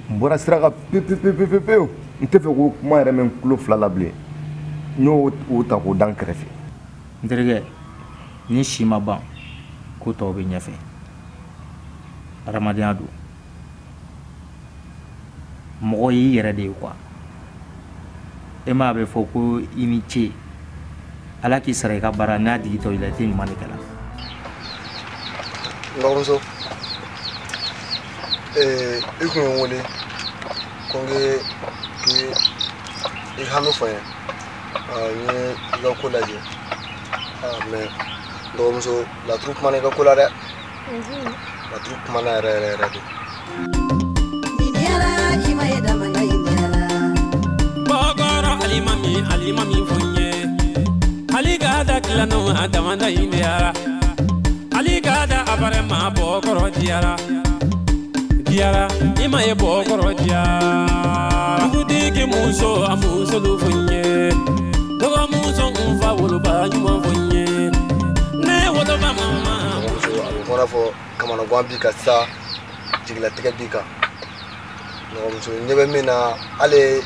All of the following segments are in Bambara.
N bɔra sira kan pewu pewu pewu pewu. N tɛ fɛ k'o kuma yɛrɛ mɛn tulo fila la bilen. N y'o ta k'o da n kɛrɛfɛ. N terikɛ, ni si ma ban, ko tɔw bɛ ɲɛfɛ. Hadamadenya don. Mɔgɔ y'i yɛrɛ de ye quoi. E m'a bɛ fɔ ko i ni ce. Ala k'i sara i ka baara n'a digi tɔ i la i tɛ ɲuman de kɛ la. N dɔgɔmuso, i kun ye n wele ko n k'i hami fɔ n ye. N ye i ka ko lajɛ. Mais n dɔgɔmuso, laturu kumana i ka ko la dɛ. Laturu kumana yɛrɛ yɛrɛ yɛrɛ de. Alimami fonye aligada kilano adamanda indiara aligada abare ma bokoro diara diara ima e bokoro diara dugutigi muso amuso du fonye dogo muso unfa woloba nyuma fonye ne woloba mama muso a bɛ kɔnɔ fɔ kamanagan b'i kan sa jigilatigɛ b'i kan dɔgɔmuso ɲɛ bɛ min na hali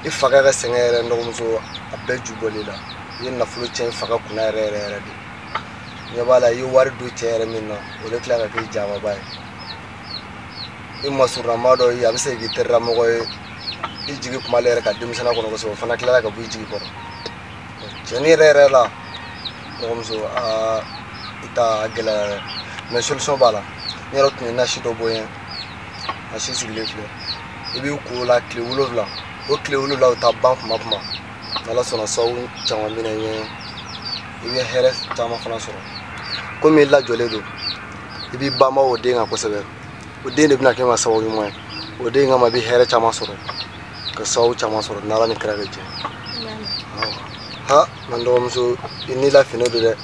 i fakɛ ka sɛgɛn yɛrɛ dɔgɔmuso a bɛɛ ju bɔlen la i ye nafolo tiɲɛ i fakɛ kunna yɛrɛ yɛrɛ yɛrɛ de ɲɛ b'a la i ye wari don cɛ yɛrɛ min na o de tila ka kɛ jababa ye i masurunama dɔ ye a bɛ se k'i terilamɔgɔ ye i jigi kuma ale yɛrɛ ka denmisɛnninya kɔnɔ kosɛbɛ o fana tilala ka bɔ i jigi kɔrɔ cɛnni yɛrɛ yɛrɛ la dɔgɔmuso aa i ta a gɛlɛyara dɛ mais solution b'a la n yɛrɛ tun ye nasi dɔ bɔ n ye nasi sigilen filɛ i b'i ko o la tile 7 o tile 7 o ta ban kuma kuma n'ala sɔnna sababu caman bɛ na ɲɛ i bɛ hɛrɛ caman fana sɔrɔ komi i lajɔlen don i b'i banba o den kan kosɛbɛ o den de bɛna kɛ ma sababu ɲuman ye o den kama i bɛ hɛrɛ caman sɔrɔ ka sababu caman sɔrɔ n'ala ni kira bɛ jɛ ha nka n dɔgɔmuso i ni lafinen don dɛ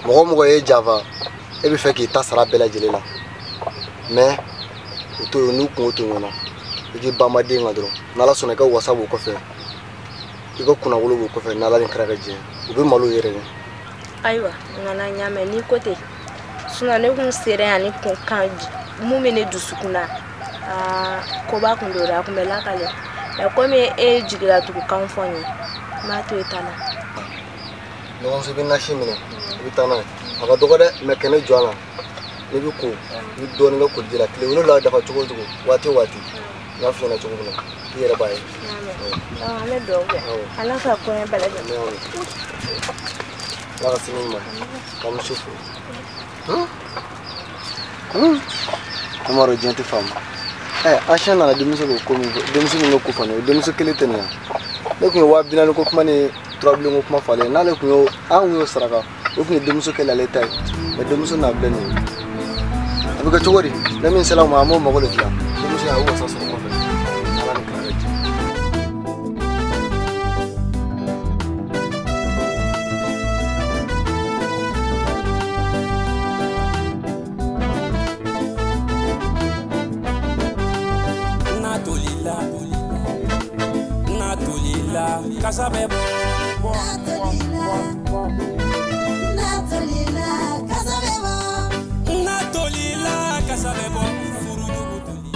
mɔgɔ o mɔgɔ ye janfa e bɛ fɛ k'i ta sara bɛɛ lajɛlen la mais o to yen n'u kungo to ɲɔgɔn na i k'i banba den kan dɔrɔn n'ala sɔnna i ka wasa b'o kɔfɛ i ka kunnawolo b'o kɔfɛ n'ala ni kira ka jɛ u bɛ malo yɛrɛ ɲɛ. Ayiwa n kana ɲa mɛn n'i ko ten sinon ne kun sera yan ni kun kan mun bɛ ne dusukun na aa koba kun don dɛ a kun bɛ lakale mais komi e ye jigilatugukan fɔ n ye n b'a to i ta la. Dɔgɔmuso i bɛ nasi minɛ i bɛ taa n'a ye a ka dɔgɔ dɛ mais kɛnɛ jɔ a la n'i bɛ ko i bɛ dɔɔnin kɛ koliji la tile 7 dafa cogo o cogo waati o waati n y'a f'i ɲɛna cogo min na i yɛrɛ b'a ye. An bɛ dugawu kɛ ala ka koɲɛ bɛɛ lajɛlen. Ala ka sini ɲuman ka muso fo. Umaru diɲɛ tɛ faamu. Ɛ an nana denmuso ko ko min fɔ denmuso min ko ko fɔ ne ye o denmuso kelen tɛ nin ye ne tun ye 40 000 ko kuma ni 3 ko kuma fɔ ale ye n'ale tun y'o an tun y'o saraka o tun ye denmuso kɛlen ale ta ye mais denmuso n'a filɛ nin ye a bɛ kɛ cogo di ne min sera o ma an b'o mago de dilan denmuso a y'o wasa sɔrɔ kɔfɛ ala ni kira ka jɛ. Kasa bɛ bɔ. N'a tolila kasa bɛ bɔ. Furujugu toli.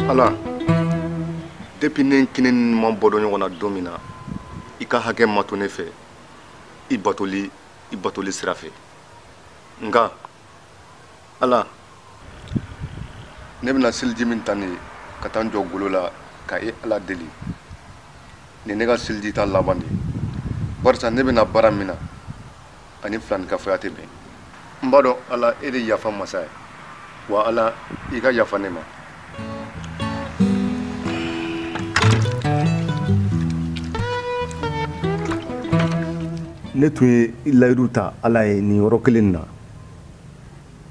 Ala, depuis ne kini ni ma bɔ dɔn ɲɔgɔn na don min na i ka hakɛ ma to ne fɛ i batoli sira fɛ nka ala ne bɛna seliji min ta nin ye ka taa n jɔ golo la ka e ala deli nin ne ka seliji ta laban de ye barisa ne bɛna baara min na ani filanikafoya tɛ bɛn n b'a dɔn ala e de yafa masa ye wa ala i ka yafa ne ma. Ne tun ye layidu ta ala ye nin yɔrɔ kelen na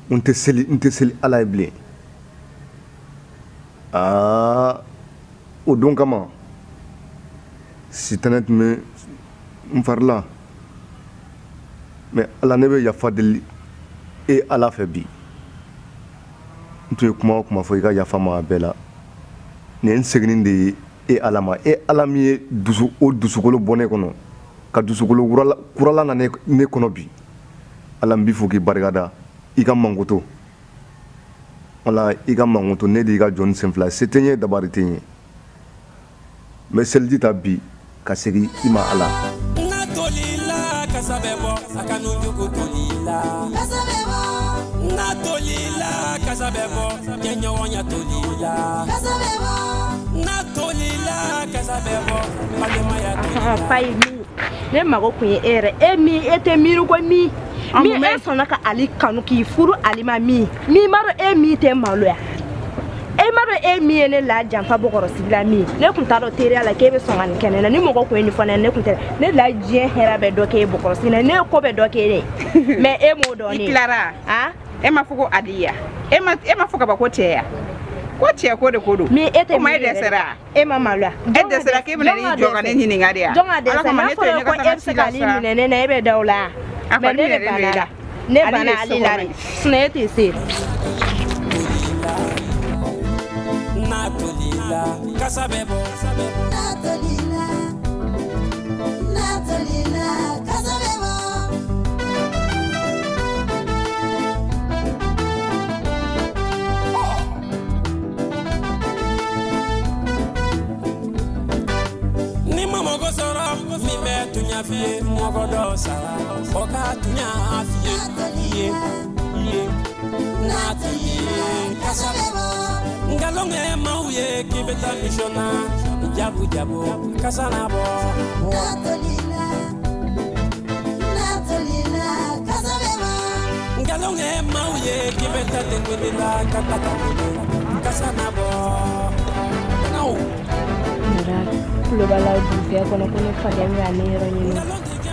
n tɛ seli ala ye bilen aa o don kama Sitanɛ tun bɛ n fari la. Mais Ala, ne bɛ yafa deli e Ala fɛ bi. N tun ye kuma o kuma fɔ, i ka yafa ma a bɛɛ la. Nin ye n seginni de ye e Ala ma. E Ala min ye dusu o dusukolo bɔ ne kɔnɔ, ka dusukolo kurala na ne kɔnɔ bi. Ala, n b'i fo k'i barikada. I ka mankuto. Wala i ka mankuto, ne de y'i ka jɔn sen fila. Se tɛ n ye, dabari tɛ n ye. N bɛ seliji ta bi ka segin i ma Ala. N'a tolila kasa bɛ bɔ, a ka nujugu tolila. Kasa bɛ bɔ. N'a tolila kasa bɛ bɔ, jɛɲɔgɔnya tolila. Kasa bɛ bɔ. N'a tolila kasa bɛ bɔ, balimaya tolila. Fayi min, ne mago kun ye e yɛrɛ. E min, e tɛ miiri ko min. Min e sɔnna ka Ali kanu k'i furu Ali ma min. Min m'a dɔn e min tɛ maloya. E m'a dɔn e min ye ne la janfa bɔkɔrɔsigi la min. Ne kun t'a dɔn teriya la k'e bɛ sɔn ka nin kɛ ne la. Ni mɔgɔ kun ye nin fɔ ne ɲɛna, ne kun tɛ. Ne la diɲɛ hɛrɛ bɛ dɔ k'e ye bɔkɔrɔsigi la. Ne ye ko bɛɛ dɔ k'e de ye. Mais e m'o dɔn ne ye. I tilara. E ma fɔ ko Ali ya. E ma fɔ ka ban ko cɛ ya. Ko cɛ ko de ko don. Min e tɛ O ma e dɛsɛra. E ma maloya. E dɛsɛra k'e bɛna n'i jɔ ka ne ɲininka de ya. Jɔn ka dɛsɛ? N'a fɔra ko e bɛ se k'ale minɛ ne na, e bɛ da o la. Mais ne de banna la. Ne banna Ale la de. Sinon e tɛ se. N'a tolila kasa bɛ bɔ. N'a tolila, n'a tolila kasa bɛ bɔ. Ni ma mɔgɔ sɔrɔ min bɛ tunya f'i ye, mɔgɔ dɔ sara o ka tunya f'i ye. Ye ye n'a tolila kasa bɛ bɔ. Nkalon kɛ maaw ye k'i bɛ taa mission na, jabu jabu kasa na bɔ. N'a tolila, n'a tolila kasa bɛ bɔ. Nkalon kɛ maaw ye k'i bɛ taa denguli la ka taa ka kasa na bɔ. Nara tulo b'a la dugufɛ kɔnɔ ko ne fakɛ bɛ ka ne yɔrɔ ɲini.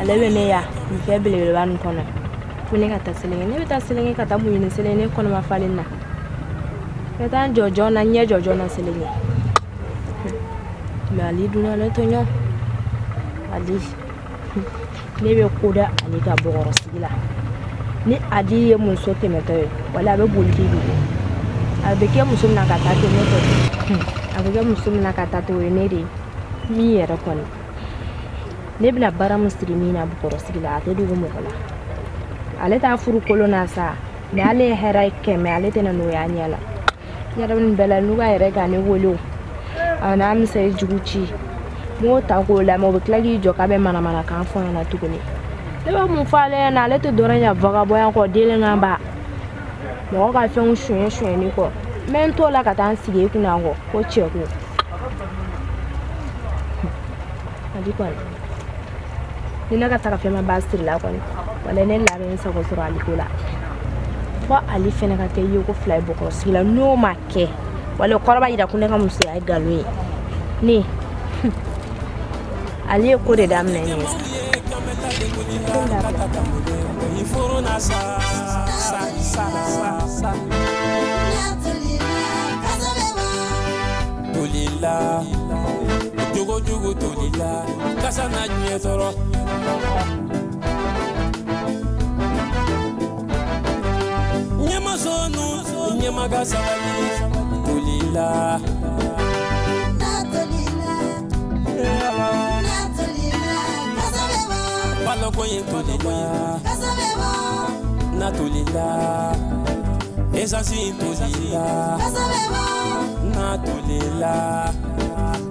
Ale bɛ ne ya dugufɛ belebeleba nin kɔnɔ. Ko ne ka taa Selenge. Ne bɛ taa Selenge ka taa mun ɲini Selenge? Ne kɔnɔma falen na. N bɛ taa n jɔ jɔn na, n ɲɛ jɔ jɔn na Selenge. Mais Ali dun ale tɔɲɔ. Ali, ne bɛ ko da Ali ka bɔgɔrɔsigi la. Ni Ali ye muso tɛmɛtɔ ye, wala a bɛ boli k'i dogo. A bɛ kɛ muso min na ka taa ten, ne tɛ. A bɛ kɛ muso min na ka taa ten, o ye ne de ye. Min yɛrɛ kɔni, ne bɛna baara min siri min na bɔgɔrɔsigi la, a tɛ dogo mɔgɔ la. Ale t'a furu kolon na sa, mais ale ye hɛrɛ kɛmɛ, ale tɛna n'o y'a ɲɛ la. Yɛrɛ nin bɛɛ la, n'u ka yɛrɛ ka ne wele o, a n'a misɛn jugu ci. N b'o ta k'o lamɛn, o bɛ tila k'i jɔ k'a bɛ manamanakan fɔ n ɲɛna tuguni. Ne bɛ mun fɔ ale ɲɛna? Ale tɛ dɔrɔn ya vagabond kɔ, delen ba. Mɔgɔ ka fɛnw suɲɛ suɲɛni kɔ. N bɛ n t'o la ka taa n sigi e kunna kɔ, ko cɛ ko. Ali kɔni, ni ne ka taga fɛn ma ba siri la kɔni, wala ne labɛn n sago sɔrɔ Ali ko la. Fo Ali fɛnɛ ka kɛ yeko fila ye bɔkɔrɔsigi la, n'o ma kɛ, wala o kɔrɔ b'a jira ko ne ka musoya ye nkalon ye. Ne, Ali ye ko de daminɛ ne ye sa. Ko in dabila. Tolila, jogo jugu tolila, kasa na diɲɛ sɔrɔ. Ɲɛma sɔnnu, ɲɛma ka sabali, tolila. N'a tolila, n'a tolila kasa bɛ bɔ. Baloko in tolila, kasa bɛ bɔ. N'a tolila, esansi in tolila, kasa bɛ bɔ. N'a tolila,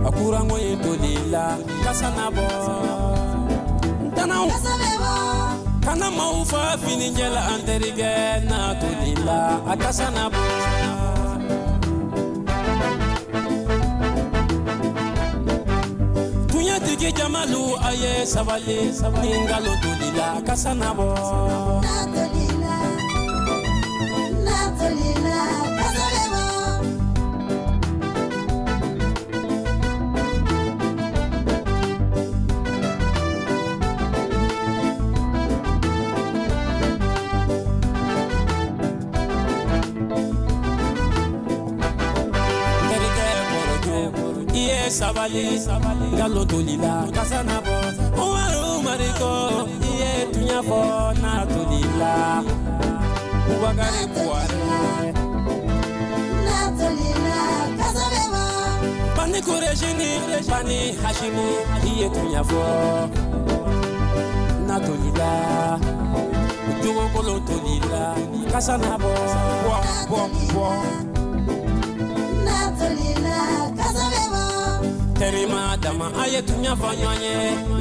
a kuranko in tolila, kasa na bɔ. Ntanaw, kasa bɛ bɔ. Kana maaw fa finijɛ la an terikɛ, n'a tolila, a kasa na bɔ. Tuɲatigi jamalu, a ye sabali, ni nkalon tolila, a kasa na bɔ. N'a tolila, n'a tolila kasa bɛ bɔ. Terikɛ kɔrɔjo, i ye sabali. Sabali nkalon tolila kasa na bɔ Umaru Mariko i ye tuɲa fɔ n'a tolila Bubakari Buware n'a tolila kasa bɛ bɔ Bani Kurejini Bani Hashimu i ye tuɲa fɔ n'a tolila Jogokolon tolila kasa na bɔ bɔ bɔ bɔ n'a tolila kasa bɛ bɔ Terima dama a ye tuɲa fɔ ɲɔgɔn ye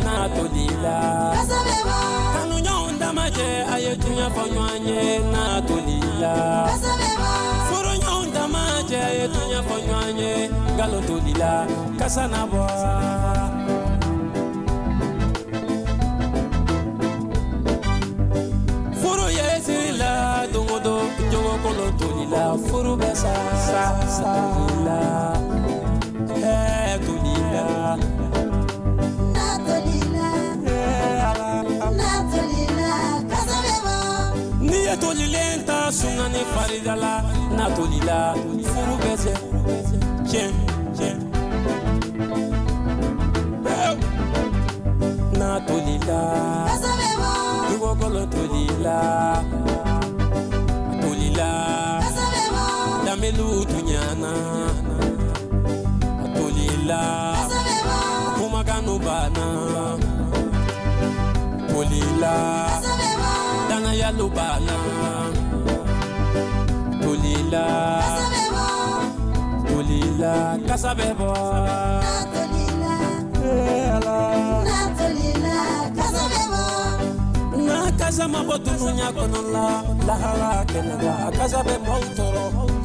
n'a tolila kasa bɛ bɔ Kanuɲɔgɔn dama cɛ a ye tuɲa fɔ ɲɔgɔn ye n'a tolila kasa bɛ bɔ Furuɲɔgɔn dama cɛ a ye tuɲa fɔ ɲɔgɔn ye nkalon tolila kasa na bɔ Furu ye siri la don o don jogokolon tolila furu bɛ sa sa sa tolila tolila n'a tolila n'a tolila kasa bɛ bɔ N'i ye tolilen ta sunna ni farida la n'a tolila furu bɛ sɛ tiɲɛ tiɲɛ n'a tolila kasa bɛ bɔ Dugukolo tolila tolila kasa bɛ bɔ Danbelu tuɲana tolila kasa bɛ bɔ Kumakanu banna tolila kasa bɛ bɔ Danayalu banna tolila kasa bɛ bɔ tolila kasa bɛ bɔ n'a tolila n'a tolila kasa bɛ bɔ N'a kasa ma bɔ dunuya kɔnɔ la lahara kɛnɛ la a kasa bɛ maaw tɔɔrɔ.